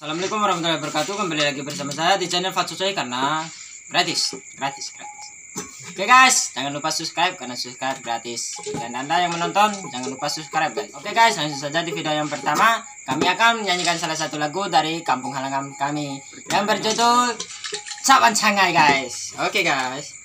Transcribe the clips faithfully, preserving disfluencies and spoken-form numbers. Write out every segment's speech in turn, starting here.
Assalamualaikum warahmatullahi wabarakatuh. Kembali lagi bersama saya di channel Fatsu Coy karena gratis, gratis, gratis. Oke guys, jangan lupa subscribe karena subscribe gratis. Dan anda yang menonton, jangan lupa subscribe guys. Oke guys, langsung saja di video yang pertama. Kami akan menyanyikan salah satu lagu dari kampung halaman kami yang berjudul Cawan Sangai guys. Oke guys.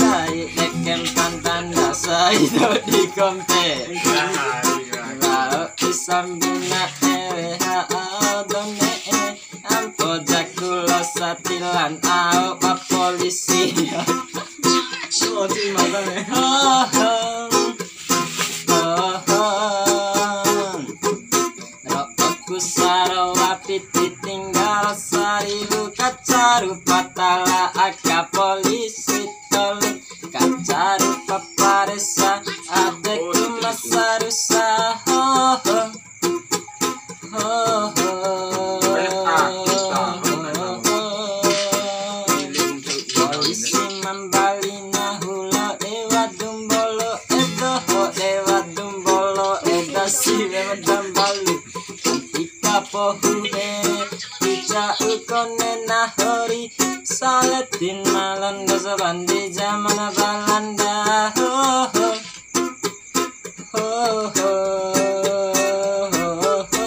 Sai dekem pantan da sai do di kompe. Lao isambina ewe ha adone e. Ampo jaku lo satilan ao pa polisi. Oh, oh. Oh, oh. Ro'oku sarowa piti tinggal sariwu kacaru patala aka polisi tolu kacaru paparesa adeku masarusa ho ho ho ho. Polisi mambalina hula dewa dumbolo edo ho dewa dumbolo eda siwe madambalu. Ika pohu he ija ukone nahori saletin malanda sabandi zaman Balanda ho ho ho ho ho.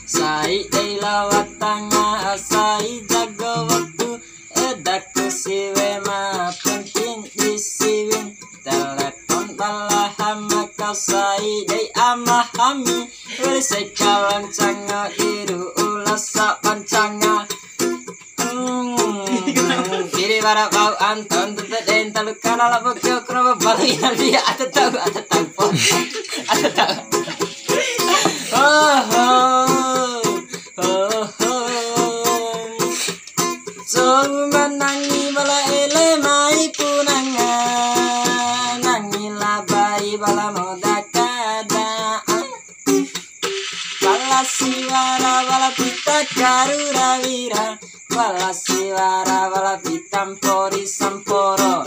Sai dei lawatanga sai jago waktu edaku siwe ma penting di siwin telepon balaha maka sai dei ama hami weli sekalan canga iru ulasa pancanga. Kiri bara bau anton tete den talu kala labo kio krobo balu ina dia ata tau ata tau po ata tau. Oh oh oh oh. Cou ma nangi bala ele mai punanga nangi labai bala moda kada. Bala siwara bala pita karu rawira bala siwara bala pita mpori samporo.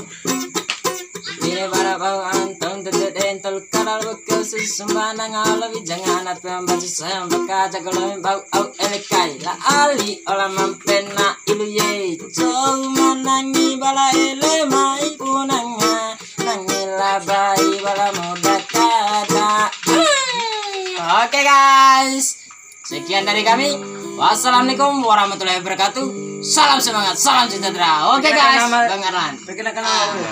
Ire bara bau antong tete den tol kadal beke susu sumbanang ala wijangana tuan baju sayang baka jago lomi bau au elekai la ali ola mampena ilu ye. Cou ma nangi bala ele mai punanga nangi labai bala moda kada. Oke guys, sekian dari kami. Wassalamualaikum warahmatullahi wabarakatuh. Salam semangat, salam sejahtera. Oke guys, Bang Arlan. Perkenalkan nama dulu.